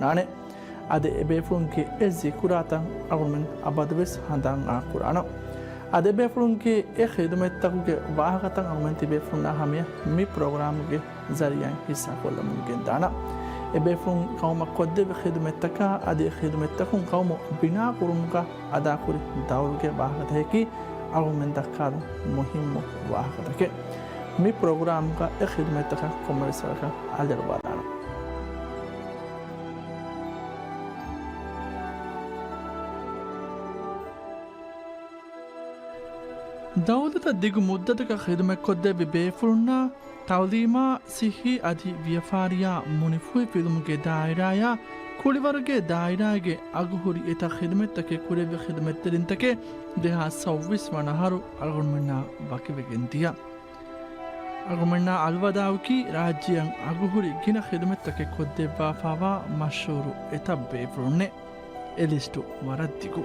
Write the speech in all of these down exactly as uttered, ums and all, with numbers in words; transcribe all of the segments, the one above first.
ނާނެ. އަދި އެބޭފުޅުންގެ އެ ޒިކުރާތައް އަޅުމެން އަބަދުވެސް ހަނދާން އާކުރާނަން. އަދި އެބޭފުޅުންގެ އެ ޚިދުމަތްތަކުގެ ވާހަކަތައް އަޅުމެން ތިބޭފުޅުންނާ ހަމަޔަށް މި ޕްރޮގްރާމުގެ ޒަރީއާއިން ހިއްސާކޮށްލަމުން ގެންދާނަން. އެބޭފުޅުން ޤައުމަށް ކޮށްދެއްވި ޚިދުމަތްތަކާ އަދި އެ ޚިދުމަތްތަކުން ޤައުމު ބިނާކުރުމުގަ އަދާކުރި ދައުރުގެ ވާހަކަތަކަކީ އަޅުމެން ދައްކާލުން މުހިއްމު ވާހަކަތަކެއް. މި ޕްރޮގްރާމުގަ އެ ޚިދުމަތްތަކަށް ކޮންމެވެސް ވަރަކަށް އަލިއަޅުވާލާނަން. ދައުލަތަށް ދިގު މުއްދަތަކަށް ޚިދުމަތްކޮށްދެއްވި ބޭފުޅުންނާ، ތައުލީމާ، ސިއްހީ އަދި ވިޔަފާރިއާ، މުނިފޫހިފިލުމުގެ ދާއިރާޔާ، ކުޅިވަރުގެ ދާއިރާގެ އަގުހުރި އެތައް ޚިދުމަތްތަކެއް ކުރެއްވި ޚިދުމަތްތެރިންތަކެއް ދެހާސް ސައުވީސް ވަނަ އަހަރު އަޅުގަނޑުމެންނާ ވަކިވެގެން ދިޔަ. އަޅުގަނޑުމެންނާ އަލްވަދާޢުކީ ރާއްޖެއަށް އަގުހުރި ގިނަ ޚިދުމަތްތަކެއް ކޮށްދެއްވާފާވާ މަޝްހޫރު އެތައް ބޭފުޅުންނޭ. އެ ލިސްޓު ވަރަށް ދިގު.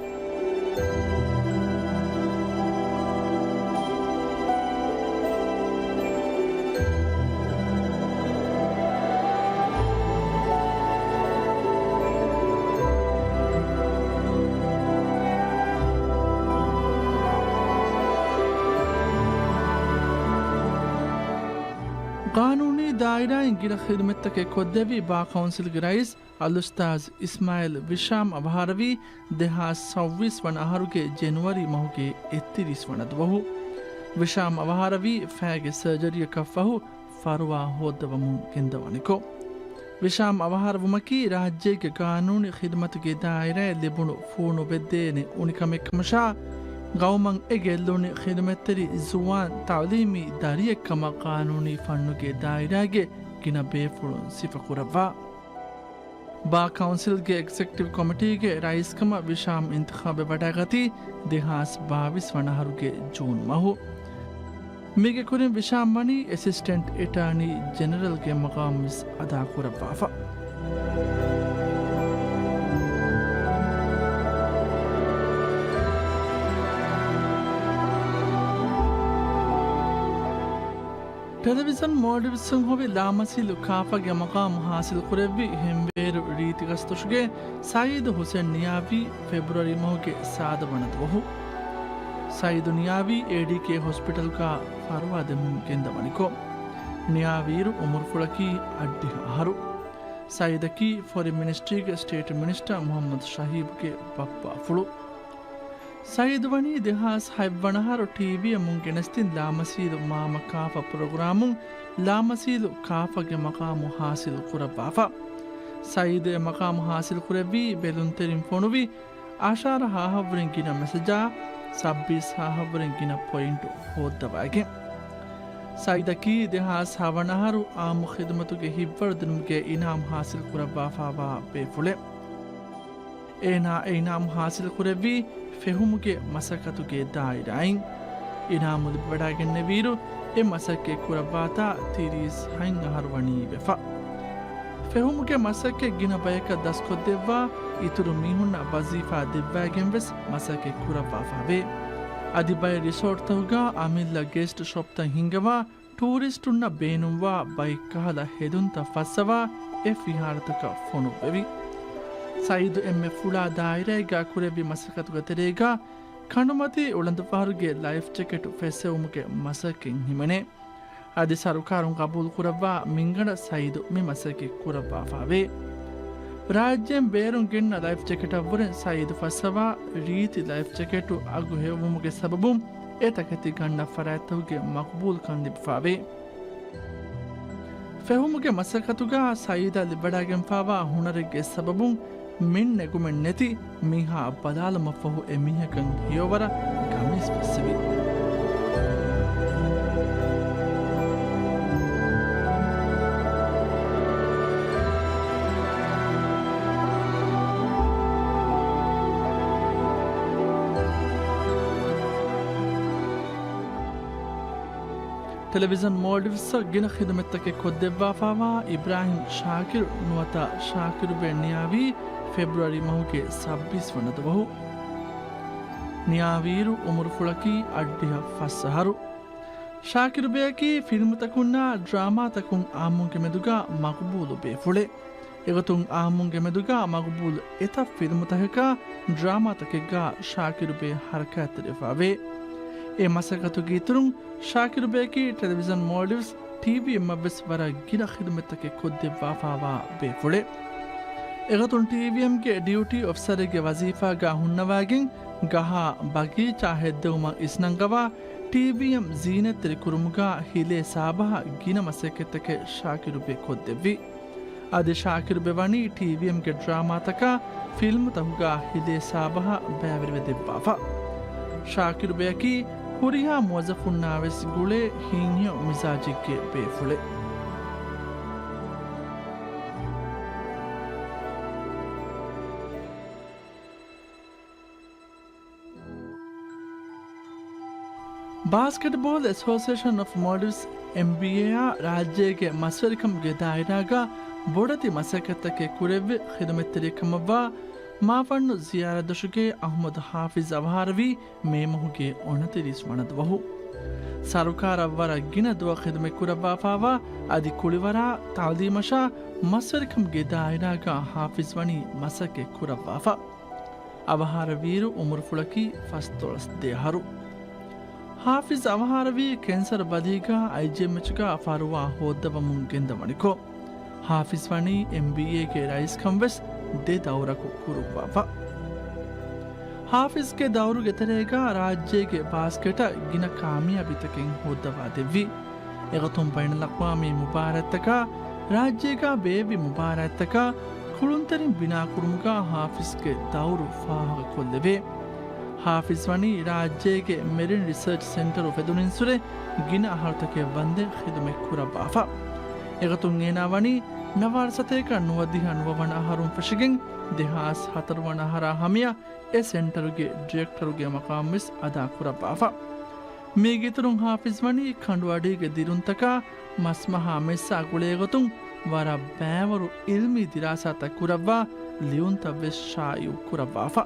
ޤާނޫނީ ދާއިރާއިން ގިނަ ޚިދުމަތްތަކެއް ކޮށްދެއްވި ބާ ކައުންސިލްގެ ރައީސް އަލްއުސްތާޛް އިސްމާޢީލް ވިޝާމް އަވަހާރަވީ ދެހާސް ސައުވީސް ވަނަ އަހަރުގެ ޖެނުއަރީ މަހުގެ އެއްތިރީސް ވަނަ ދުވަހު. ވިޝާމް އަވަހާރަވީ ފައިގެ ސަރޖަރީއަކަށްފަހު ފަރުވާ ހޯއްދަވަމުން ގެންދަވަނިކޮށް، ވިޝާމް އަވަހާރަވުމަކީ ރާއްޖޭގެ ގާނޫނީ ޚިދުމަތުގެ ދާއިރާއަށް ލިބުނު ފޫނު ވެއްދޭނެ އުނިކަމެއްކަމަށާ، ގައުމަށް އެ ގެއްލުނީ ޚިދުމަތްތެރި ޒުވާން ތައުލީމީ ދަރިއެއްކަމަށް ޤާނޫނީ ފަންނުގެ ދާއިރާގެ ގިނަ ބޭފުޅުން ސިފަކުރައްވާ. ބާ ކައުންސިލްގެ އެގްޒެކެޓިވް ކޮމިޓީގެ ރައީސްކަމަށް ވިޝާމް އިންތިޚާބެއް ވަޑައިގަތީ ދެހާސް ބާވީސް ވަނަ އަހަރުގެ ޖޫން މަހު. މީގެ ކުރިން ވިޝާމް ވަނީ އެސިސްޓެންޓް އެޓާނީ ޖެނެރަލްގެ މަޤާމް ވެސް އަދާކުރައްވާފަ. ޓެލެވިޒަން މޯލްޑިވްސުން ހޮވި ލާމަސީލު ކާފަގެ މަޤާމު ހާސިލް ކުރެއްވި ހެންވޭރު ރީތި ގަސްތުށުގެ ސައީދު ހުސެން ނިޔާވީ ފެބްރުއަރީ މަހުގެ ސާދަ ވަނަ ދުވަހު. ސައީދު ނިޔާވީ އޭޑީކޭ ހޮސްޕިޓަލްގަ ފަރުވާ ދެމުން ގެންދަވަނިކޮށް، ނިޔާވީއިރު އުމުރުފުޅަކީ އަށްޑިހަ އަހަރު. ސައީދަކީ ފޮރިން މިނިސްޓްރީގެ ސްޓޭޓް މިނިސްޓަރ މުޙައްމަދު ޝަހީބުގެ ބައްޕައަށްފުޅު. ސައީދު ވަނީ ދެހާސް ހަތް ވަނަ އަހަރު ޓީވީއަށް މުން ގެނެސްދިން ލާމަސީލު މާމަ ކާފަ ޕްރޮގްރާމުން ލާމަސީލު ކާފަގެ މަޤާމު ހާސިލު ކުރައްވާފަ. ސައީދު އެ މަޤާމު ހާސިލު ކުރެއްވީ ބެލުންތެރިން ފޮނުވި އަށާރަ ހާހަށްވުރެން ގިނަ މެސެޖާ، ސައްބީސް ހާހަށްވުރެން ގިނަ ޕޮއިންޓު ހޯއްދަވައިގެން. ސައީދަކީ ދެހާސް ހަވަނަ އަހަރު އާއްމު ޚިދުމަތުގެ ހިތްވަރުދިނުމުގެ އިނާމް ހާސިލް ކުރައްވާފާވާ ބޭފުޅެއް. އޭނާ އެ އިނާމް ހާސިލް ކުރެއްވީ ފެހުމުގެ މަސައްކަތުގެ ދާއިރާއިން. އިނާމު ލިބިވަޑައިގެންނެވިއިރު، އެ މަސައްކަތް ކުރައްވާތާ ތިރީސް ހަތް އަހަރު ވަނީ ވެފަ. ފެހުމުގެ މަސައްކަތް ގިނަ ބަޔަކަށް ދަސްކޮށްދެއްވާ، އިތުރު މީހުންނަށް ވަޒީފާ ދެއްވައިގެން ވެސް މަސައްކަތް ކުރައްވާފާވޭ. އަދި ބައެއް ރިސޯޓްތަކުގަ އަމިއްލަ ގެސްޓް ޝޮޕްތައް ހިންގަވާ، ޓޫރިސްޓުންނަށް ބޭނުންވާ ބައެއްކަހަލަ ހެދުންތައް ފައްސަވާ އެ ފިހާރަތަކަށް ފޮނުއްވެވި. ސައީދު އެންމެ ފުޅާ ދާއިރާއެއްގަ ކުރެއްވި މަސައްކަތުގެ ތެރޭގަ ކަނޑުމަތީ އުޅަނދުފަހަރުގެ ލައިފް ޖެކެޓު ފެއްސެވުމުގެ މަސައްކަތް ހިމެނޭ. އަދި ސަރުކާރުން ގަބޫލުކުރައްވާ މިންގަނޑަށް ސައީދު މި މަސައްކަތް ކުރައްވާފާވޭ. ރާއްޖޭން ބޭރުން ގެންނަ ލައިފް ޖެކެޓަށްވުރެން ސައީދު ފައްސަވާ ރީތި ލައިފް ޖެކެޓު އަގު ހެޔޮވުމުގެ ސަބަބުން އެ ތަކެތި ގަންނަ ފަރާތްތަކުގެ މަޤްބޫލުކަން ލިބިފާވޭ. ފެހުމުގެ މަސައްކަތުގަ ސައީދަށް ލިބިވަޑައިގެންފާވާ ހުނަރެއްގެ ސަބަބުން މިން ނެގުމެއް ނެތި މީހާއަށް ބަލާލުމަށްފަހު އެ މީހަކަށް ހެޔޮވަރަށް ގަމީސް ފެއްސެވި. ޓެލެވިޒަން މޯލްޑިވްސްއަށް ގިނަ ޚިދުމަތްތަކެއް ކޮށްދެއްވާފާވާ އިބްރާހިމް ޝާކިރު ނުވަތަ ޝާކިރުބެ ނިޔާވީ ފެބްރުއަރީ މަހުގެ ސައްބީސް ވަނަ ދުވަހު. ނިޔާވީއިރު އުމުރުފުޅަކީ އަށްޑިހަ ފަސް އަހަރު. ޝާކިރުބެއަކީ ފިލްމުތަކުންނާ ޑްރާމާތަކުން އާއްމުންގެ މެދުގަ މަޤްބޫލު ބޭފުޅެއް. އެގޮތުން އާއްމުންގެ މެދުގާ މަގުބޫލު އެތައް ފިލްމުތަކަކާ ޑްރާމާތަކެއްގާ ޝާކިރުބޭ ހަރަކާތްތެރިވެފަވޭ. އެ މަސައްކަތުގެ އިތުރުން ޝާކިރުބޭއަކީ ޓެލެވިޒަން މޯލްޑިވްސް ޓީވީއެމްއަށްވެސް ވަރަށް ގިނަ ޚިދުމަތްތަކެއް ކޮށްދެއްވާފާވާ ބޭފުޅެއް. އެގޮތުން ޓީވީއެމްގެ ޑިއުޓީ އޮފިސަރެއްގެ ވަޒީފާގާ ހުންނަވައިގެން ގަހާ ބަގީޗާ ހެއްދެވުމަށް އިސްނަންގަވާ ޓީވީއެމް ޒީނަތްތެރި ކުރުމުގާ ހިލޭ ސާބަހަށް ގިނަ މަސައްކަތްތަކެއް ޝާކިރުބޭ ކޮށްދެއްވި. އަދި ޝާކިރުބެ ވަނީ ޓީވީއެމްގެ ޑްރާމާތަކާ ފިލްމުތަކުގާ ހިލޭ ސާބަހަށް ބައިވެރިވެ ދެއްވާފަ. ޝާކިރުބެއަކީ ހުރިހާ މުވައްޒަފުންނާވެސް ގުޅޭ ހިތްހެޔޮ މިޒާޖެއްގެ ބޭފުޅެއް. ބާސްކެޓްބޯލް އެސޯސިއޭޝަން އޮފް މޯލްޑިވްސް، އެމްބީއޭއާ، ރާއްޖޭގެ މަސްވެރިކަމުގެ ދާއިރާގަ ބޮޑެތި މަސައްކަތްތަކެއް ކުރެއްވި ޚިދުމަތްތެރި ކަމަށްވާ މާފަންނު ޒިޔާރަތްދޮށުގެ އަޙްމަދު ޙާފިޒް އަވަހާރަވީ މޭ މަހުގެ އޮނަތިރީސް ވަނަ ދުވަހު. ސަރުކާރަށް ވަރަށް ގިނަ ދުވަހު ޚިދުމަތް ކުރައްވާފާވާ އަދި ކުޅިވަރާ ތަޢުލީމަށާ މަސްވެރިކަމުގެ ދާއިރާގަ ޙާފިޒް ވަނީ މަސައްކަތް ކުރައްވާފަ. އަވަހާރަވިއިރު އުމުރުފުޅަކީ ފަސްދޮޅަސް ދެ އަހަރު. ޙާފިޒް އަވަހާރަވީ ކެންސަރު ބަލީގާ އައިޖީއެމްއެޗުގާ ފަރުވާ ހޯއްދަވަމުން ގެންދަވަނިކޮށް. ޙާފިޒް ވަނީ އެމްބީއޭގެ ރައީސްކަން ވެސް ދެ ދައުރަކު ކުރުއްވާފަ. ޙާފިޒްގެ ދައުރުގެ ތެރޭގާ ރާއްޖޭގެ ބާސްކެޓަށް ގިނަ ކާމިޔާބީތަކެއް ހޯއްދަވާ ދެއްވި. އެގޮތުން ބައިނަލްއަޤްވާމީ މުބާރާތްތަކާ، ރާއްޖޭގާ ބޭއްވި މުބާރާތްތަކާ ކުޅުންތެރިން ބިނާކުރުމުގާ ޙާފިޒްގެ ދައުރު ފާހަގަކޮށްލެވޭ. ޙާފިޒް ވަނީ ރާއްޖޭގެ މެރިން ރިސާޗް ސެންޓަރު އުފެދުނުއިންސުރެ ގިނަ އަހަރުތަކެއް ވަންދެން ޚިދުމަތް ކުރައްވާފަ. އެގޮތުން އޭނާ ވަނީ ނަވާރަ ސަތޭކަ ނުވަދިހަ ނުވަވަނަ އަހަރުން ފެށިގެން ދެހާސް ހަތަރު ވަނަ އަހަރާ ހަމަޔަށް އެ ސެންޓަރުގެ ޑިރެކްޓަރުގެ މަޤާމް ވެސް އަދާ ކުރައްވާފަ. މީގެ އިތުރުން ޙާފިޒް ވަނީ ކަނޑުއަޑީގެ ދިރުންތަކާ މަސްމަހާ މެއްސާ ގުޅޭގޮތުން ވަރަށް ބައިވަރު ޢިލްމީ ދިރާސާތައް ކުރައްވާ ލިޔުންތައް ވެސް ޝާއިޢު ކުރައްވާފަ.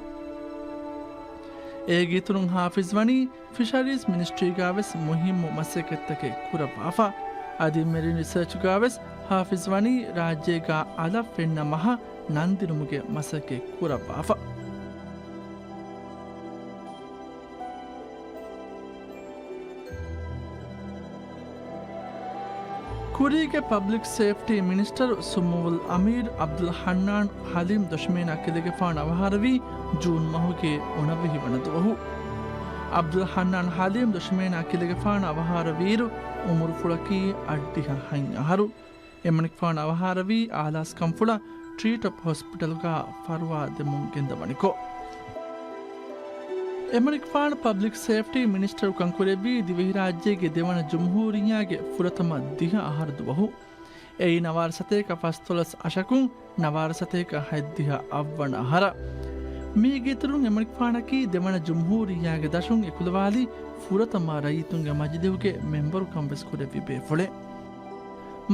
އޭގެ އިތުރުން ޙާފިޒް ވަނީ ފިޝަރީޒް މިނިސްޓްރީގާ ވެސް މުހިއްމު މަސައްކަތްތަކެއް ކުރައްވާފަ. އަދި މެރިން ރިސާޗުގާ ވެސް ޙާފިޒް ވަނީ ރާއްޖޭގާ އަލަށް ފެންނަ މަހަށް ނަންދިނުމުގެ މަސައްކަތް ކުރައްވާފަ. ކުރީގެ ޕަބްލިކް ސޭފްޓީ މިނިސްޓަރު ސުމުވުލް އަމީރު ޢަބްދުލް ޙަންނާން ޙަލީމް ދޮށިމޭނާ ކިލެގެފާނު އަވަހާރަވީ ޖޫން މަހުގެ އޮނަވިހި ވަނަ ދުވަހު. ޢަބްދުލް ޙަންނާން ޙަލީމް ދޮށިމޭނާ ކިލެގެފާނު އަވަހާރަވިއިރު އުމުރުފުޅަކީ އަށްޑިހަ ހަތް އަހަރު. އެމަނިކުފާނު އަވަހާރަވީ އާލާސްކަންފުޅަށް ޓްރީޓޮޕް ހޮސްޕިޓަލުގާ ފަރުވާ ދެމުން ގެންދަވަނިކޮށް. އެމަނިކުފާނު ޕަބްލިކް ސޭފްޓީ މިނިސްޓަރުކަން ކުރެއްވީ ދިވެހިރާއްޖޭގެ ދެވަނަ ޖުމްހޫރިއްޔާގެ ފުރަތަމަ ދިހަ އަހަރު ދުވަހު. އެއީ ނަވާރަ ސަތޭކަ ފަސްދޮޅަސް އަށަކުން ނަވާރަ ސަތޭކަ ހަތްދިހަ އަށްވަނަ އަހަރަށް. މީގެ އިތުރުން އެމަނިކުފާނަކީ ދެވަނަ ޖުމްހޫރިއްޔާގެ ދަށުން އެކުލަވާލި ފުރަތަމަ ރައްޔިތުންގެ މަޖިލިހުގެ މެމްބަރުކަން ވެސް ކުރެއްވި ބޭފުޅެއް.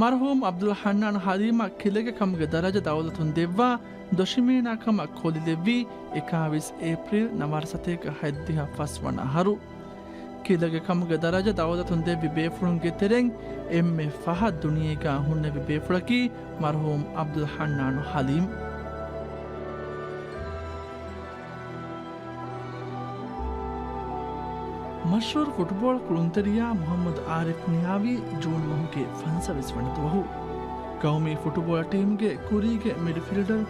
މަރުޙޫމް ޢަބްދުލް ޙަންނާން ޙަލީމަށް ކިލެގެ ކަމުގެ ދަރަޖަ ދައުލަތުން ދެއްވާ ދޮށިމޭނާ ކަމަށް ކޮށްލެއްވީ އެކާވީސް އޭޕްރީލް ނަވާރަ ސަތޭކަ ހަތްދިހަ ފަސްވަނަ އަހަރު. ކިލެގެ ކަމުގެ ދަރަޖަ ދައުލަތުން ދެއްވި ބޭފުޅުންގެ ތެރެއިން އެންމެ ފަހަށް ދުނިޔޭގާ ހުންނެވި ބޭފުޅަކީ މަރުޙޫމް ޢަބްދުލް ޙަންނާނު ޙަލީމް. މަޝްހޫރު ފުޓުބޯޅަ ކުޅުންތެރިޔާ މުޙައްމަދު ޢާރިފް ނިޔާވީ ޖޫން މަހުގެ ފަންސަވީސް ވަނަ ދުވަހު. ޤައުމީ ފުޓުބޯޅަ ޓީމުގެ ކުރީގެ މިޑްފީލްޑަރު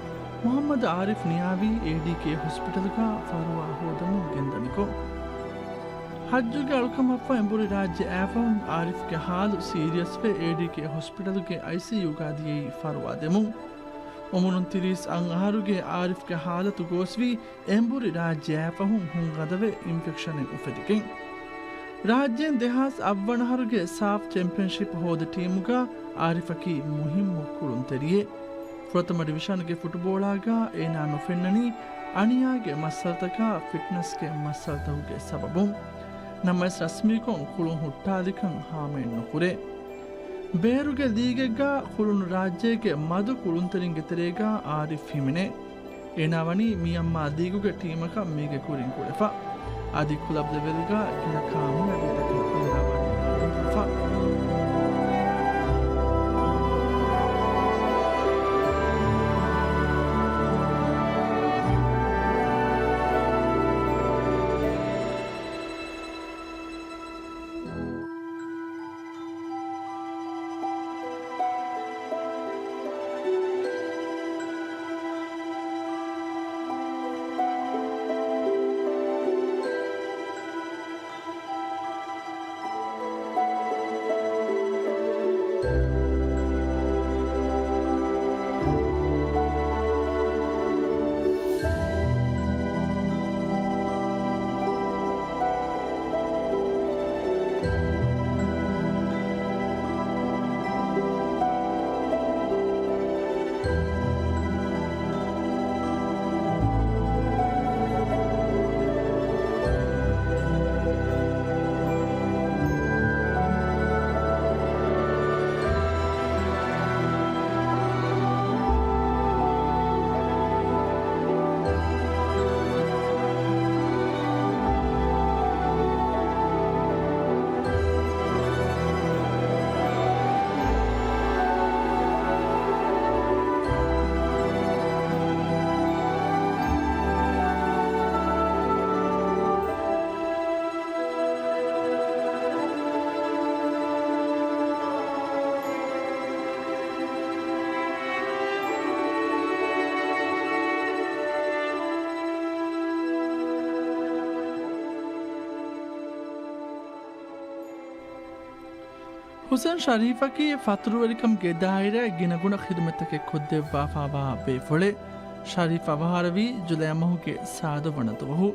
މުޙައްމަދު ޢާރިފް ނިޔާވީ އޭޑީކޭ ހޮސްޕިޓަލުގާ ފަރުވާ ހޯދަމުން ގެންދަނިކޮށް، ޙައްޖުގެ އަޅުކަމަށްފަހު އެނބުރި ރާއްޖެ އައިފަހުން ޢާރިފްގެ ޙާލު ސީރިއަސްވެ އޭޑީކޭ ހޮސްޕިޓަލުގެ އައިސީޔޫގާ ދިޔައީ ފަރުވާ ދެމުން. އުމުރުން ތިރީސް އަށް އަހަރުގެ ޢާރިފްގެ ޙާލަތު ގޯސްވީ އެނބުރި ރާއްޖެ އައިފަހުން ހުން ގަދަވެ އިންފެކްޝަނެއް އުފެދިގެން. ރާއްޖޭން ދެހާސް އަށްވަނަ އަހަރުގެ ސާފް ޗެމްޕިއަންޝިޕް ހޯދި ޓީމުގާ ޢާރިފަކީ މުހިއްމު ކުޅުންތެރިއެއް. ފުރަތަމަ ޑިވިޝަނުގެ ފުޓުބޯޅާގާ އޭނާ ނުފެންނަނީ އަނިޔާގެ މައްސަލަތަކާ ފިޓްނަސްގެ މައްސަލަތަކުގެ ސަބަބުން. ނަމަވެސް ރަސްމީކޮށް ކުޅުން ހުއްޓާލިކަން ހާމައެއް ނުކުރޭ. ބޭރުގެ ލީގެއްގާ ކުޅުނު ރާއްޖޭގެ މަދު ކުޅުންތެރިންގެ ތެރޭގާ ޢާރިފް ހިމެނޭ. އޭނާ ވަނީ މިއަންމާ ލީގުގެ ޓީމަކަށް މީގެ ކުރިން ކުޅެފަ. އަދި ކްލަބް ލެވެލްގާ ގިނަ ކާމިޔާބީތަކެއް އޭނާ ވަނީ ކުރިން ކުޅެފަ. ހުސެން ޝަރީފަކީ ފަތުރުވެރިކަމުގެ ދާއިރާއަށް ގިނަގުނަ ޚިދުމަތްތަކެއް ކޮށްދެއްވާފާވާ ބޭފުޅެއް. ޝަރީފް އަވަހާރަވީ ޖުލައި މަހުގެ ސާދަ ވަނަ ދުވަހު.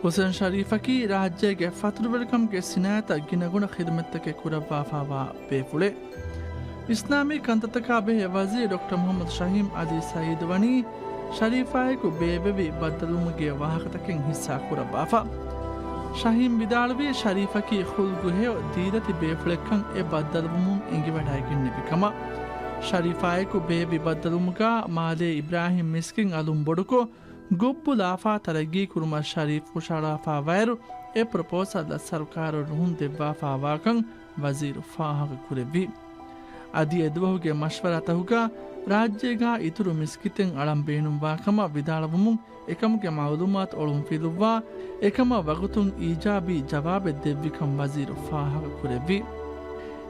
ހުސެން ޝަރީފަކީ ރާއްޖޭގެ ފަތުރުވެރިކަމުގެ ސިނާއަތަށް ގިނަގުނަ ޚިދުމަތްތަކެއް ކުރައްވާފާވާ ބޭފުޅެއް. އިސްލާމީ ކަންތައްތަކާ ބެހޭ ވަޒީރު ޑޮކްޓަރ މުޙައްމަދު ޝަހީމް އަލީ ސައީދު ވަނީ ޝަރީފާއެކު ބޭއްވެވި ބައްދަލުވުމުގެ ވާހަކަތަކެއް ހިއްސާ ކުރައްވާފަ. ޝަހީމް ވިދާޅުވީ، ޝަރީފަކީ ޚުލްގު ހެޔޮ ދީލަތި ބޭފުޅެއްކަން އެ ބައްދަލުވުމުން އެނގިވަޑައިގެންނެވި ކަމަށް. ޝަރީފާއެކު ބޭއްވި ބައްދަލުވުމުގާ މާލޭ އިބްރާހިމް މިސްކިތް އަލުން ބޮޑުކޮށް، ގުއްބު ލާފާ ތަރައްގީ ކުރުމަށް ޝަރީފް ހުށަހަޅާފާވާއިރު، އެ ޕްރޮޕޯސަލަށް ސަރުކާރުން ރުހުން ދެއްވާފާވާކަން ވަޒީރު ފާހަގަ ކުރެއްވި. އަދި އެދުވަހުގެ މަޝްވަރާތަކުގާ ރާއްޖޭގާ އިތުރު މިސްކިތެއް އަޅަން ބޭނުންވާ ކަމަށް ވިދާޅުވުމުން، އެކަމުގެ މައުލޫމާތު އޮޅުންފިލުއްވާ، އެކަމަށް ވަގުތުން އީޖާބީ ޖަވާބެއް ދެއްވިކަން ވަޒީރު ފާހަގަ ކުރެއްވި.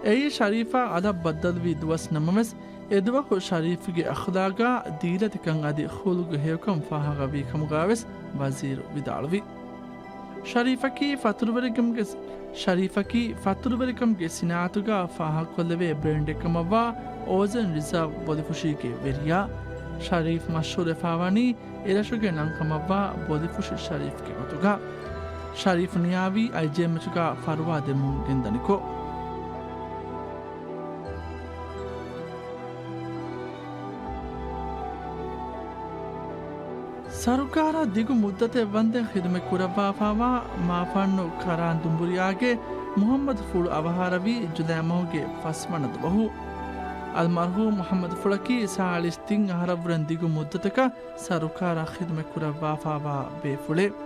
އެއީ ޝަރީފާ އަލަށް ބައްދަލުވި ދުވަސް ނަމަވެސް، އެދުވަހު ޝަރީފްގެ އަޚްލާގާ ދީލަތިކަން އަދި ޚުލުގު ހެޔޮކަން ފާހަގަވީ ކަމުގާވެސް ވަޒީރު ވިދާޅުވި. ޝަރީފަކީ ފަތުރުވެރިކަމުގެ، ޝަރީފަކީ ފަތުރުވެރިކަމުގެ ސިނާއަތުގާ ފާހަގަކޮށްލެވޭ ބްރޭންޑެއްކަމަށްވާ އޯޒަން ރިޒާވް ބޮލިފުށީގެ ވެރިޔާ. ޝަރީފް މަޝްހޫރުވެފާވަނީ އެރަށުގެ ނަންކަމަށްވާ ބޮލިފުށި ޝަރީފްގެ ގޮތުގަ. ޝަރީފް ނިޔާވީ އައިޖޭއެމްއެޗުގަ ފަރުވާ ދެމުން ގެންދަނިކޮށް. ސަރުކާރަށް ދިގު މުއްދަތެއް ވަންދެން ޚިދުމަތް ކުރައްވާފާވާ މާފަންނު ކަރާން ދުނބުރިޔާގެ މުޙައްމަދު ފުޅު އަވަހާރަވީ ޖުލައި މަހުގެ ފަސްވަނަ ދުވަހު. އަލްމަރްޙޫމް މުޙައްމަދު ފުޅަކީ ސާޅީސް ތިން އަހަރަށްވުރެން ދިގު މުއްދަތަކަށް ސަރުކާރަށް ޚިދުމަތް ކުރައްވާފާވާ ބޭފުޅެއް.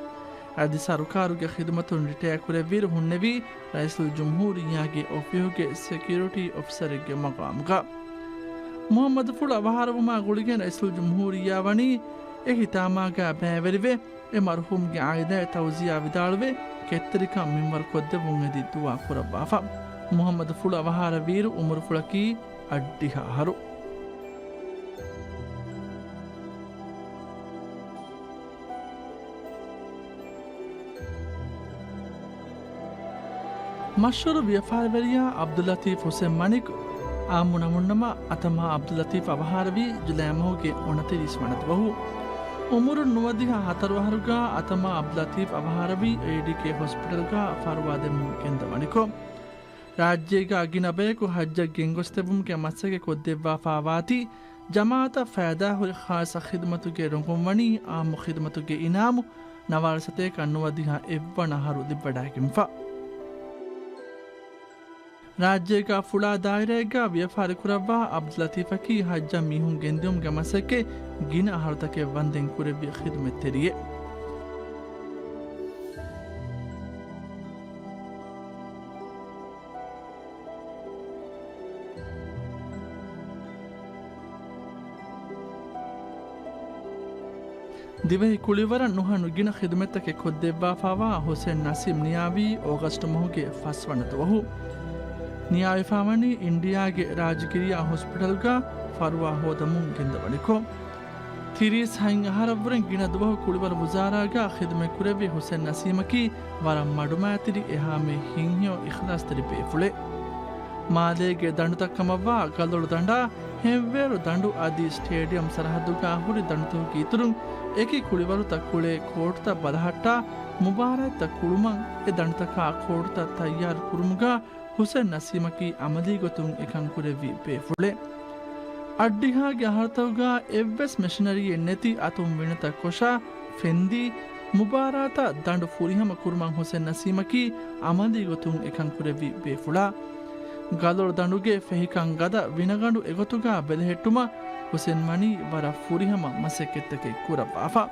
އަދި ސަރުކާރުގެ ޚިދުމަތުން ރިޓަޔާ ކުރެއްވިއިރު ހުންނެވީ ރައީސުލްޖުމްހޫރިއްޔާގެ އޮފީހުގެ ސެކިއުރިޓީ އޮފިސަރެއްގެ މަގާމުގަ. މުޙައްމަދު ފުޅު އަވަހާރަވުމާ ގުޅިގެން ރައީސުލްޖުމްހޫރިއްޔާ ވަނީ އެ ހިތާމާގާ ބައިވެރިވެ، އެ މަރުޙޫމްގެ އާއިލާއަށް ތައުޒިޔާ ވިދާޅުވެ، ކެތްތެރިކަން މިންވަރު ކޮށްދެއްވުން އެދި ދުޢާ ކުރައްވާފަ. މުޙައްމަދު ފުޅު އަވަހާރަވިއިރު އުމުރުފުޅަކީ އަށްޑިހަ އަހަރު. މަޝްހޫރު ވިޔަފާރިވެރިޔާ ޢަބްދުއްލަތީފް ޙުސެން މަނިކު، ޢާއްމު ނަމުންނަމަ އަތަމާ ޢަބްދުއްލަތީފް އަވަހާރަވީ ޖުލައި މަހުގެ އުނަތިރީސް ވަނަ ދުވަހު. އުމުރުން ނުވަދިހަ ހަތަރު އަހަރުގާ އަތަމާ ޢަބްދުއްލަތީފް އަވަހާރަވީ އޭޑީކޭ ހޮސްޕިޓަލްގާ ފަރުވާ ދެމުން ގެންދަވަނިކޮށް. ރާއްޖޭގާ ގިނަ ބަޔަކު ޙައްޖަށް ގެންގޮސްދެއްވުމުގެ މަސައްކަތް ކޮށްދެއްވާފާވާތީ، ޖަމާޢަތަށް ފައިދާހުރި ޚާއްޞަ ޚިދުމަތުގެ ރޮނގުން ވަނީ ޢާއްމު ޚިދުމަތުގެ އިނާމު ނަވާރަ ސަތޭކަ ނުވަދިހަ އެއްވަނަ އަހަރު ލިބިވަޑައިގެންފަ. ރާއްޖޭގާ ފުޅާ ދާއިރާއެއްގާ ވިޔަފާރި ކުރައްވާ ޢަބްދުލް ލަތީފަކީ ޙައްޖަށް މީހުން ގެންދިއުމުގެ މަސައްކަތް ގިނަ އަހަރުތަކެއް ވަންދެން ކުރެއްވި ޚިދުމަތްތެރިއެއް. ދިވެހި ކުޅިވަރަށް ނުހަނު ގިނަ ޚިދުމަތްތަކެއް ކޮށްދެއްވާފާވާ ޙުސެން ނަސީމް ނިޔާވީ އޯގަސްޓު މަހުގެ ފަސްވަނަ ދުވަހު. ނިޔާވެފާވަނީ އިންޑިއާގެ ރާޖިގިރިޔާ ހޮސްޕިޓަލްގަ ފަރުވާ ހޯދަމުން ގެންދަވަނިކޮށް. ތިރީސް ހަތް އަހަރަށްވުރެން ގިނަ ދުވަހު ކުޅިވަރު ވުޒާރާގަ ޚިދުމަތްކުރެއްވި ޙުސެން ނަސީމަކީ ވަރަށް މަޑުމައިތިރި އެހާމެ ހިތްހެޔޮ އިޚްލާޞްތެރި ބޭފުޅެއް. މާލޭގެ ދަނޑުތައް ކަމަށްވާ ގަލޮޅު ދަނޑާ، ހެއްވޭރު ދަނޑު އަދި ސްޓޭޑިއަމް ސަރަހައްދުގާ ހުރި ދަނޑުތަކުގެ އިތުރުން އެކި ކުޅިވަރުތައް ކުޅޭ ކޯޓުތައް ބަލަހައްޓާ، މުބާރާތްތައް ކުޅުމަށް އެ ދަނޑުތަކާ ކޯޓުތައް ތައްޔާރު ކުރުމުގާ ޙުސެން ނަސީމަކީ ޢަމަލީ ގޮތުން އެކަން ކުރެއްވި ބޭފުޅެއް. އަށްޑިހާގެ އަހަރުތަކުގާ އެއްވެސް މެޝިނަރީއެއް ނެތި އަތުން ވިނަތައް ކޮށާ، ފެންދީ، މުބާރާތަށް ދަނޑު ފުރިހަމަ ކުރުމަށް ޙުސެން ނަސީމަކީ ޢަމަލީ ގޮތުން އެކަން ކުރެއްވި ބޭފުޅާ. ގަލޮޅު ދަނޑުގެ ފެހިކަން ގަދަ ވިނަގަނޑު އެގޮތުގާ ބެލެހެއްޓުމަށް ޙުސެން ވަނީ ވަރަށް ފުރިހަމަ މަސައްކަތްތަކެއް ކުރައްވާފަ.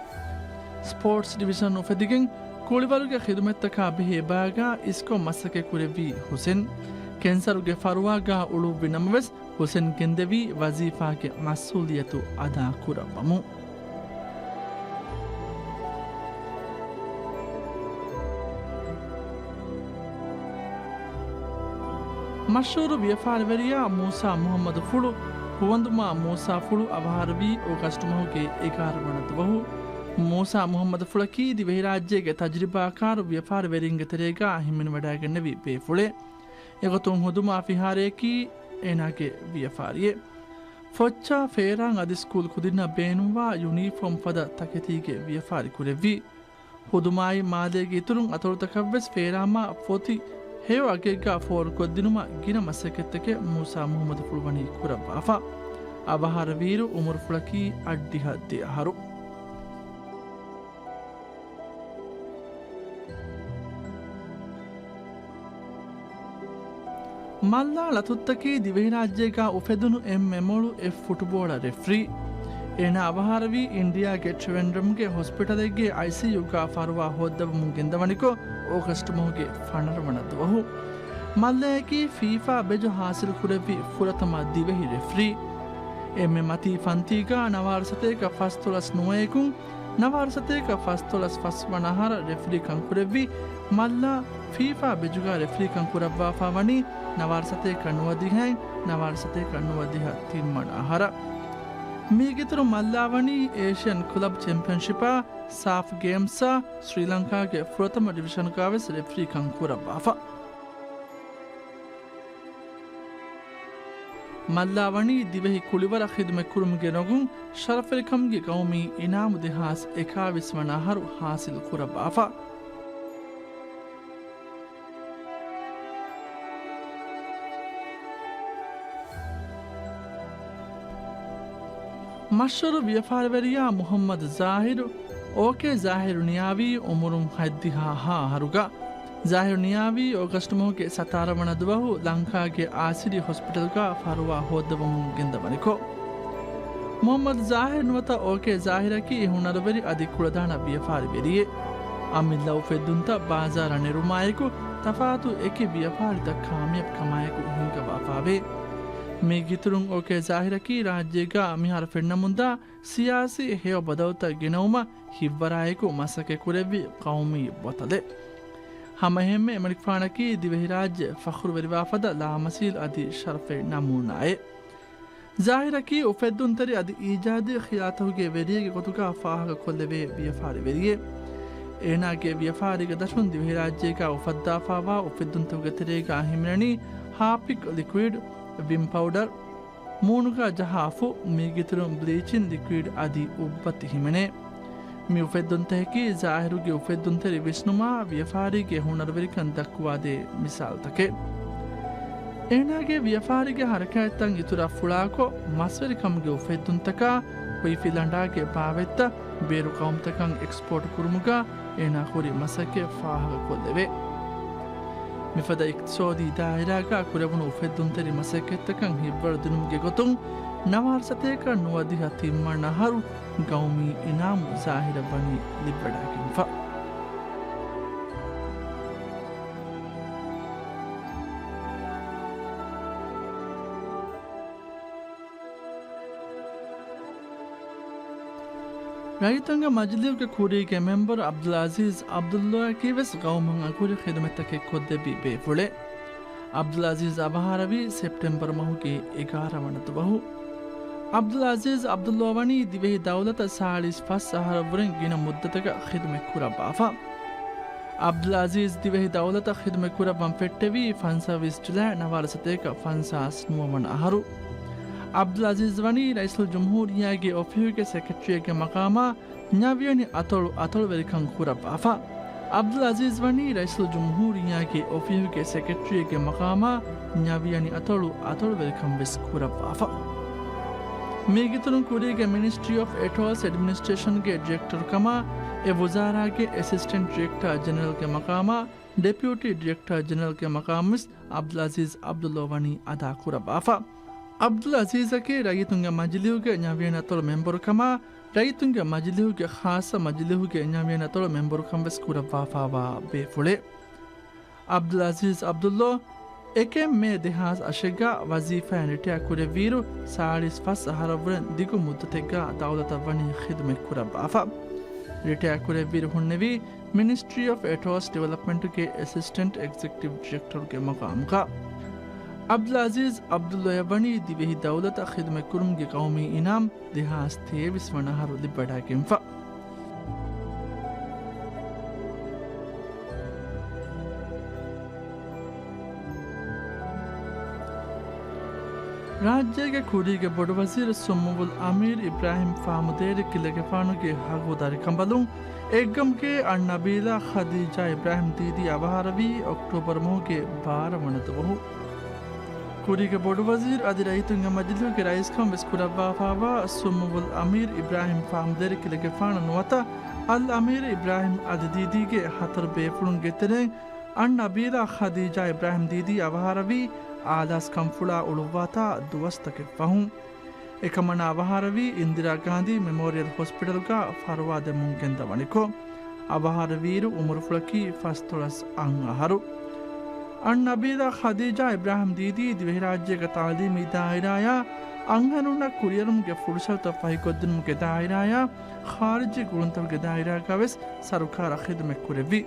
ސްޕޯޓްސް ޑިވިޝަން އުފެދިގެން ކުޅިވަރުގެ ޚިދުމަތްތަކާ ބެހޭ ބައިގާ އިސްކޮށް މަސައްކަތް ކުރެއްވީ ޙުސެން. ކެންސަރުގެ ފަރުވާގާ އުޅުއްވި ނަމަވެސް، ޙުސެން ގެންދެވީ ވަޒީފާގެ މަސްއޫލިއްޔަތު އަދާކުރައްވަމުން. މަޝްހޫރު ވިޔަފާރިވެރިޔާ މޫސާ މުޙައްމަދު ފުޅު، ހުވަނދުމާ މޫސާ ފުޅު އަވަހާރަވީ އޯގަސްޓު މަހުގެ އެގާރަ ވަނަ ދުވަހު. މޫސާ މުޙައްމަދު ފުޅަކީ ދިވެހިރާއްޖޭގެ ތަޖުރިބާކާރު ވިޔަފާރިވެރިންގެ ތެރޭގާ ހިމެނިވަޑައިގެންނެވި ބޭފުޅެއް. އެގޮތުން ހުދުމާ ފިހާރަޔަކީ އޭނާގެ ވިޔަފާރިއެއް. ފޮއްޗާ، ފޭރާން އަދި ސްކޫލް ކުދިންނަށް ބޭނުންވާ ޔުނީފޯމް ފަދަ ތަކެތީގެ ވިޔަފާރި ކުރެއްވި. ހުދުމާއި މާލޭގެ އިތުރުން އަތޮޅުތަކަށްވެސް ފޭރާމާ ފޮތި ހެޔޮ އަގެއްގަ ފޯރުކޮށްދިނުމަށް ގިނަ މަސައްކަތްތަކެއް މޫސާ މުހައްމަދުފުޅު ވަނީ ކުރައްވާފަ. އަވަހާރަވިއިރު އުމުރުފުޅަކީ އަށްޑިހަ ދެ އަހަރު. މައްލާ ލަތުއްތަކީ ދިވެހިރާއްޖޭގަ އުފެދުނު އެންމެ މޮޅު އެއް ފުޓުބޯޅަ ރެފްރީ. އޭނާ އަވަހާރަވީ އިންޑިއާގެ ޓްރިވެންޑްރަމްގެ ހޮސްޕިޓަލެއްގެ އައިސީޔޫގަ ފަރުވާ ހޯއްދަވަމުން ގެންދަވަނިކޮށް، އޯގަސްޓް މަހުގެ ފަނަރަ ވަނަ ދުވަހު. މައްލަޔަކީ ފީފާ ބެޖު ހާސިލް ކުރެއްވި ފުރަތަމަ ދިވެހި ރެފްރީ. އެންމެ މަތީ ފަންތީގަ ނަވާރަ ސަތޭކަ ފަސްދޮޅަސް ނުވައެކުން، ނަވާރަ ސަތޭކަ ފަސްދޮޅަސް ފަސް ވަނަ އަހަރަށް ރެފްރީކަން ކުރެއްވި މައްލާ ފީފާ ބެޖުގަ ރެފްރީކަން ކުރައްވާފަ ވަނީ ނަވާރަ ސަތޭކަ ނުވަދިހައިން ނަވާރަ ސަތޭކަ ނުވަދިހަ ތިންވަނަ އަހަރަށް. މީގެއިތުރު މައްލާ ވަނީ އޭޝިއަން ކްލަބް ޗެމްޕިއަންޝިޕާ، ސާފް ގޭމްސްއާ، ސްރީލަންކާގެ ފުރަތަމަ ޑިވިޝަންގަވެސް ރެފްރީކަން ކުރައްވާފަ. މައްލާ ވަނީ ދިވެހި ކުޅިވަރަށް ޚިދުމަތްކުރުމުގެ ރޮނގުން ޝަރަފުވެރިކަމުގެ ގައުމީ އިނާމު ދެހާސް އެކާވީސް ވަނަ އަހަރު ހާސިލް ކުރައްވާފަ. މަޝްހޫރު ވިޔަފާރިވެރިޔާ މުޙައްމަދު ޒާހިރު، އޯކޭ ޒާހިރު ނިޔާވީ އުމުރުން ހަތްދިހަ ހަ އަހަރުގަ. ޒާހިރު ނިޔާވީ އޯގަސްޓް މަހުގެ ސަތާރަ ވަނަ ދުވަހު ލަންކާގެ އާސިޑީ ހޮސްޕިޓަލްގަ ފަރުވާ ހޯއްދަވަމުން ގެންދަވަނިކޮށް. މުޙައްމަދު ޒާހިރު ނުވަތަ އޯކޭ ޒާހިރަކީ ހުނަރުވެރި އަދި ކުޅަދާނަ ވިޔަފާރިވެރިއެއް. އަމިއްލަ އުފެއްދުންތައް ބާޒާރަށް ނެރުމާއެކު، ތަފާތު އެކި ވިޔަފާރިތައް ކާމިޔާބުކަމާއެކު ހިންގަވާފާވޭ. މީގެއިތުރުން އޯކޭ ޒާހިރަކީ ރާއްޖޭގަ މިހާރު ފެންނަމުންދާ ސިޔާސީ ހެޔޮ ބަދަލުތައް ގެނައުމަށް ހިތްވަރާއެކު މަސައްކަތް ކުރެއްވި ޤައުމީ ބަޠަލެއް. ހަމައެހެންމެ އެމަނިކުފާނަކީ ދިވެހިރާއްޖެ ފަޚުރުވެރިވާ ފަދަ ލާމަސީލް އަދި ޝަރަފީ ނަމޫނާއެއް. ޒާހިރަކީ އުފެއްދުންތެރި އަދި އީޖާދީ ޚިޔާލުތަކުގެ ވެރިއެއްގެ ގޮތުގަ ފާހަގަކޮށްލެވޭ ވިޔަފާރިވެރިއެއް. އޭނާގެ ވިޔަފާރީގެ ދަށުން ދިވެހިރާއްޖޭގަ އުފައްދާފާވާ އުފެއްދުންތަކުގެ ތެރޭގަ ހިމެނެނީ ހާޕިކް ލިކުއިޑް، ވިމް ޕައުޑަރ، މޫނުގަ ޖަހާ ފުށް، މީގެއިތުރުން ބްލީޗިން ލިކުއިޑް އަދި އުއްބައްތި ހިމެނޭ. މި އުފެއްދުންތަކަކީ ޒާހިރުގެ އުފެއްދުންތެރި ވިސްނުމާ ވިޔަފާރީގެ ހުނަރުވެރިކަން ދައްކުވާދޭ މިސާލުތަކެއް. އޭނާގެ ވިޔަފާރީގެ ހަރަކާތްތައް އިތުރަށް ފުޅާކޮށް، މަސްވެރިކަމުގެ އުފެއްދުންތަކާ، ހުއިފިލަނޑާގެ ބާވަތްތައް ބޭރު ޤައުމުތަކަށް އެކްސްޕޯޓް ކުރުމުގަ އޭނާ ކުރި މަސައްކަތް ފާހަގަކޮށްލެވޭ. މިފަދަ އިޤްތިޞާދީ ދާއިރާގަ ކުރެވުނު އުފެއްދުންތެރި މަސައްކަތްތަކަށް ހިތްވަރު ދިނުމުގެ ގޮތުން ނަވާރަ ސަތޭކަ ނުވަދިހަ ތިންވަނަ އަހަރު ގައުމީ އިނާމު ޒާހިރަށް ވަނީ ލިބިވަޑައިގެންފަ. ރައްޔިތުންގެ މަޖިލީހުގެ ކުރީގެ މެމްބަރު ޢަބްދުލް ޢަޒީޒް ޢަބްދުﷲއަކީ ވެސް ގައުމަށް އަގުހުރި ޚިދުމަތްތަކެއް ކޮށްދެއްވި ބޭފުޅެއް. ޢަބްދުލް ޢަޒީޒް އަވަހާރަވީ ސެޕްޓެމްބަރު މަހުގެ އެގާރަ ވަނަ ދުވަހު. ޢަބްދުލް ޢަޒީޒް ޢަބްދުﷲ ވަނީ ދިވެހި ދައުލަތަށް ސާޅީސް ފަސް އަހަރަށްވުރެން ގިނަ މުއްދަތަކަށް ޚިދުމަތް ކުރައްވާފަ. ޢަބްދުލް ޢަޒީޒް ދިވެހި ދައުލަތަށް ޚިދުމަތް ކުރައްވަން ފެއްޓެވީ ފަންސާވީސް ޖުލައި ނަވާރަ ސަތޭކަ ފަންސާސް ނުވަ ވަނަ އަހަރު. ޢަބްދުލް ޢަޒީޒް ވަނީ ރައީސުލްޖުމްހޫރިއްޔާގެ އޮފީހުގެ ސެކްރެޓަރީއެއްގެ މަޤާމާ ނަވިޔަނި އަތޮޅު އަތޮޅުވެރިކަން ކުރައްވާފަ. ޢަބްދުލް ޢަޒީޒް ވަނީ ރައީސުލްޖުމްހޫރިއްޔާގެ އޮފީހުގެ ސެކްރެޓަރީއެއްގެ މަޤާމާ ނަވިޔަނި އަތޮޅު އަތޮޅުވެރިކަން ވެސް ކުރައްވާފަ. މީގެއިތުރުން ކުރީގެ މިނިސްޓްރީ އޮފް އެޓޯލްސް އެޑްމިނިސްޓްރޭޝަންގެ ޑިރެކްޓަރު ކަމާ، އެ ވުޒާރާގެ އެސިސްޓެންޓް ޑިރެކްޓަރ ޖެނެރަލްގެ މަޤާމާ، ޑެޕިއުޓީ ޑިރެކްޓަރ ޖެނެރަލްގެ މަޤާމުވެސް ޢަބްދުލް ޢަޒީޒް ޢަބްދުﷲ ވަނީ އަދާކުރައްވާފަ. ޢަބްދުލް ޢަޒީޒަކީ ރައްޔިތުންގެ މަޖިލީހުގެ ނަވިޔަނި އަތޮޅު މެމްބަރު ކަމާ، ރައްޔިތުންގެ މަޖިލީހުގެ ޚާއްޞަ މަޖިލީހުގެ ނަވިޔަނި އަތޮޅު މެމްބަރުކަން ވެސް ކުރައްވާފާވާ ބޭފުޅެއް. ޢަބްދުލް ޢަޒީޒް ޢަބްދުﷲ އެކެއް މޭ ދެހާސް އަށެއްގަ ވަޒީފާއިން ރިޓަޔާ ކުރެއްވިއިރު، ސާޅީސް ފަސް އަހަރަށްވުރެން ދިގު މުއްދަތެއްގަ ދައުލަތަށް ވަނީ ޚިދުމަތް ކުރައްވާފަ. ރިޓަޔާ ކުރެއްވިއިރު ހުންނެވީ، މިނިސްޓްރީ އޮފް އެޓޯލްސް ޑިވެލޮޕްމަންޓުގެ އެސިސްޓެންޓް އެގްޒެކެޓިވް ޑިރެކްޓަރުގެ މަޤާމުގަ. ޢަބްދުލް ޢަޒީޒް ޢަބްދުﷲއަށް ވަނީ ދިވެހި ދައުލަތަށް ޚިދުމަތްކުރުމުގެ ޤައުމީ އިނާމް ދެހާސް ތޭވީސް ވަނަ އަހަރު ލިބިވަޑައިގެންފަ. ރާއްޖޭގެ ކުރީގެ ބޮޑުވަޒީރު ސުއްމުވުލް އަމީރު އިބްރާހިމް ފާމުދޭރި ކިލެގެފާނުގެ ހަގު ދަރިކަނބަލުން އެއްގަމުގެ އަންނަބީލާ ޚަދީޖާ އިބްރާހިމް ދީދީ އަވަހާރަވީ އޮކްޓޫބަރު މަހުގެ ބާރަ ވަނަ ދުވަހު. ކުރީގެ ބޮޑުވަޒީރު އަދި ރައްޔިތުންގެ މަޖިލީހުގެ ރައީސްކަން ވެސް ކުރައްވާފާވާ ސުއްމުވުލް އަމީރު އިބްރާހިމް ފާމުދޭރި ކިލެގެފާނު ނުވަތަ އަލް އަމީރު އިބްރާހިމް އަލީ ދީދީގެ ހަތަރު ބޭފުޅުންގެ ތެރެއިން އަންނަބީލާ ޚަދީޖާ އިބްރާހިމް ދީދީ އަވަހާރަވީ އާލާސް ކަންފުޅާ އުޅުއްވާތާ ދުވަސްތަކެއް ފަހުން. އެކަމަނާ އަވަހާރަވީ އިންދިރާ ގާނދީ މެމޯރިއަލް ހޮސްޕިޓަލުގަ ފަރުވާ ދެމުން ގެންދަވަނިކޮށް، އަވަހާރަވިއިރު އުމުރުފުޅަކީ ފަސްދޮޅަސް އަށް އަހަރު. އަންނަބީލާ ޚަދީޖާ އިބްރާހިމް ދީދީ ދިވެހިރާއްޖޭގެ ތައުލީމީ ދާއިރާޔާ، އަންހެނުންނަށް ކުރިއެރުމުގެ ފުރުސަތުތައް ފަހިކޮށްދިނުމުގެ ދާއިރާޔާ، ޚާރިޖީ ގުޅުންތަކުގެ ދާއިރާގަ ވެސް ސަރުކާރަށް ޚިދުމަތް ކުރެއްވި.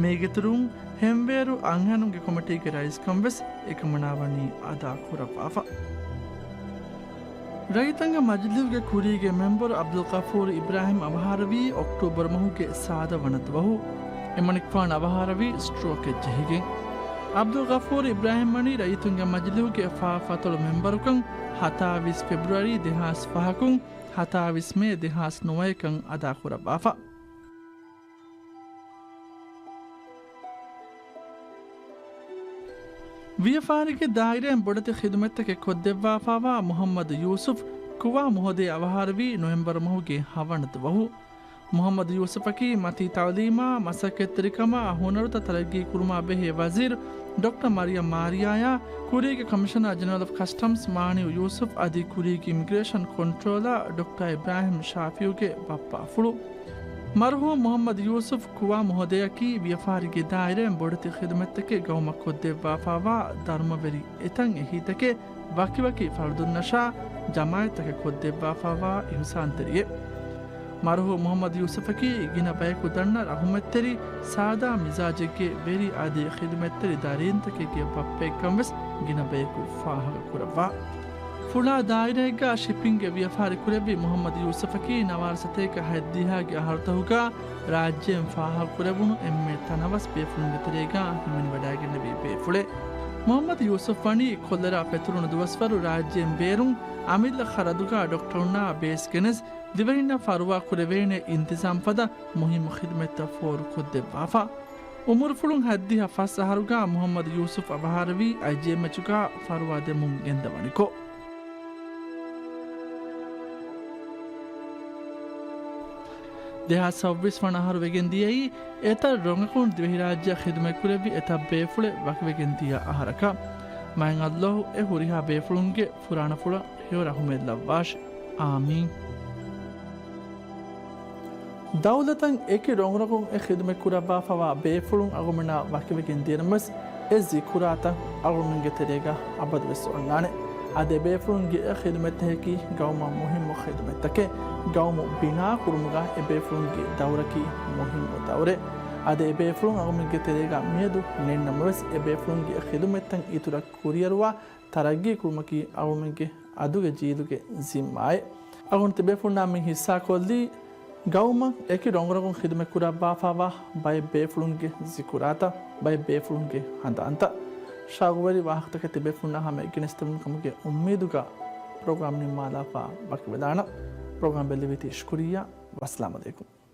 މީގެއިތުރުން، ހެންވޭރު އަންހެނުންގެ ކޮމިޓީގެ ރައީސްކަން ވެސް އެކަމަނާ ވަނީ އަދާ ކުރައްވާފަ. ރައްޔިތުންގެ މަޖިލީހުގެ ކުރީގެ މެމްބަރު އަބްދުލްޣަފޫރު އިބްރާހިމް އަވަހާރަވީ އޮކްޓޫބަރު މަހުގެ ސާދަ ވަނަ ދުވަހު. އެމަނިކުފާނު އަވަހާރަވީ ސްޓްރޯކެއް ޖެހިގެން. އަބްދުލްޣަފޫރު އިބްރާހިމް ވަނީ ރައްޔިތުންގެ މަޖިލީހުގެ ފާފަތޮޅު މެމްބަރުކަން ހަތާވީސް ފެބްރުއަރީ ދެހާސް ފަހަކުން ހަތާވީސް މޭ ދެހާސް ނުވައެކަން އަދާކުރައްވާފަ. ވިޔަފާރިގެ ދާއިރާއިން ބޮޑެތި ޚިދުމަތްތަކެއް ކޮށްދެއްވާފާވާ މުޙައްމަދު ޔޫސުފް ކުވާ މުހަދޭ އަވަހާރަވީ ނޮވެމްބަރު މަހުގެ ހަވަނަ ދުވަހު. މުޙައްމަދު ޔޫސުފަކީ މަތީ ތައުލީމާ، މަސައްކަތްތެރިކަމާ، ހުނަރުތައް ތަރައްގީ ކުރުމާ ބެހޭ ވަޒީރު ޑޮކްޓަރ މަރިޔަމް މާރިޔާޔާ، ކުރީގެ ކޮމިޝަނަރ ޖެނެރަލް އޮފް ކަސްޓަމްސް މާނިއު ޔޫސުފް އަދި ކުރީގެ އިމިގްރޭޝަން ކޮންޓްރޯލަރ ޑޮކްޓަރ އިބްރާހިމް ޝާފިއުގެ ބައްޕާފުޅު. މަރުޙޫމް މުޙައްމަދު ޔޫސުފް ކުވާ މުހަދެއަކީ ވިޔަފާރިގެ ދާއިރާއިން ބޮޑެތި ޚިދުމަތްތަކެއް ގައުމަށް ކޮށްދެއްވާފާވާ ދަރުމަވެރި އެތައް އެހީތަކެއް ވަކިވަކި ފަރުދުންނަށާ ޖަމާއަތްތަކަށް ކޮށްދެއްވާފާވާ އިޙުސާންތެރިއެއް. މަރުޙޫމް މުޙައްމަދު ޔޫސުފަކީ ގިނަ ބަޔަކު ދަންނަ ރަޙުމަތްތެރި، ސާދާ މިޒާޖެއްގެ ވެރި އަދި ޚިދުމަތްތެރި ދަރީންތަކެއްގެ ބައްޕައެއްކަން ވެސް ގިނަ ބަޔަކު ފާހަގަ ކުރައްވާ. ފުޅާ ދާއިރާއެއްގަ ޝިޕިންގ ވިޔަފާރި ކުރެއްވި މުޙައްމަދު ޔޫސުފަކީ ނަވާރަ ސަތޭކަ ހަތްދިހައިގެ އަހަރުތަކުގަ ރާއްޖޭން ފާހަގަ ކުރެވުނު އެންމެ ތަނަވަސް ބޭފުޅުންގެ ތެރޭގަ ހިމެނިވަޑައިގެންނެވި ބޭފުޅެއް. މުޙައްމަދު ޔޫސުފް ވަނީ ކޮލެރާ ފެތުރުނު ދުވަސްވަރު ރާއްޖޭން ބޭރުން އަމިއްލަ ޚަރަދުގަ ޑޮކްޓަރުންނާ ބޭސް ގެނެސް ދިވެހިންނަށް ފަރުވާ ކުރެވޭނެ އިންތިޒާމް ފަދަ މުހިއްމު ޚިދުމަތްތައް ފޯރުކޮށްދެއްވާފަ. އުމުރުފުޅުން ހަތްދިހަ ފަސް އަހަރުގަ މުޙައްމަދު ޔޫސުފް އަވަހާރަވީ އައިޖީއެމްއެޗުގަ ފަރުވާ ދެމުން ގެންދަވަނިކޮށް. ދެހާސް ސައުވީސް ވަނަ އަހަރު ވެގެން ދިޔައީ އެތައް ރޮނގަކުން ދިވެހިރާއްޖެއަށް ޚިދުމަތްކުރެއްވި އެތައް ބޭފުޅެއް ވަކިވެގެން ދިޔަ އަހަރަކަށް. މާތް ﷲ އެ ހުރިހާ ބޭފުޅުންގެ ފުރާނަފުޅަށް ހެޔޮ ރަޙުމެއް ލައްވާށި. އާމީން. ދައުލަތަށް އެކި ރޮނގުރޮނގުން އެ ޚިދުމަތް ކުރައްވާފަވާ ބޭފުޅުން އަޅުގަނޑާ ވަކިވެގެން ދިޔަނަމަވެސް، އެ ޒިކުރާތައް އަޅުގަނޑުގެ ތެރޭގަ އަބަދުވެސް އޮންނާނެ. އަދި އެބޭފުޅުންގެ އެ ޚިދުމަތްތަކަކީ ގައުމަށް މުހިއްމު ޚިދުމަތްތަކެއް. ގައުމު ބިނާ ކުރުމުގަ އެބޭފުޅުންގެ ދައުރަކީ މުހިއްމު ދައުރެއް. އަދި އެބޭފުޅުން އަޅުގަނޑުގެ ތެރޭގަ މިއަދު ނެތްނަމަވެސް، އެބޭފުޅުންގެ އެ ޚިދުމަތްތައް އިތުރަށް ކުރިއަރުވާ ތަރައްގީ ކުރުމަކީ އަޅުގަނޑުގެ އަދުގެ ޖީލުގެ ޒިންމާއެއް. އަޅުގަނޑު ތިބޭފުޅުންނާ މި ހިއްސާކޮށްލީ، ގައުމަށް އެކި ރޮނގުރޮނގުން ޚިދުމަތް ކުރައްވާފާވާ ބައެއް ބޭފުޅުންގެ ޒިކުރާތައް، ބައެއް ބޭފުޅުންގެ ހަނދާންތައް. ޝައުގުވެރި ވާހަކަތަކެއް ތިބޭފުޅުންނާ ހަމަ އެއްގެނެސްދެމުން ކަމުގެ އުއްމީދުގަ ޕްރޮގްރާމް ނިންމާލާފަ ވަކިވެލާނަން. ޕްރޮގްރާމް ބެއްލެވީތީ ޝުކުރިއްޔާ. ވައްސަލާމް އަލައިކުމް.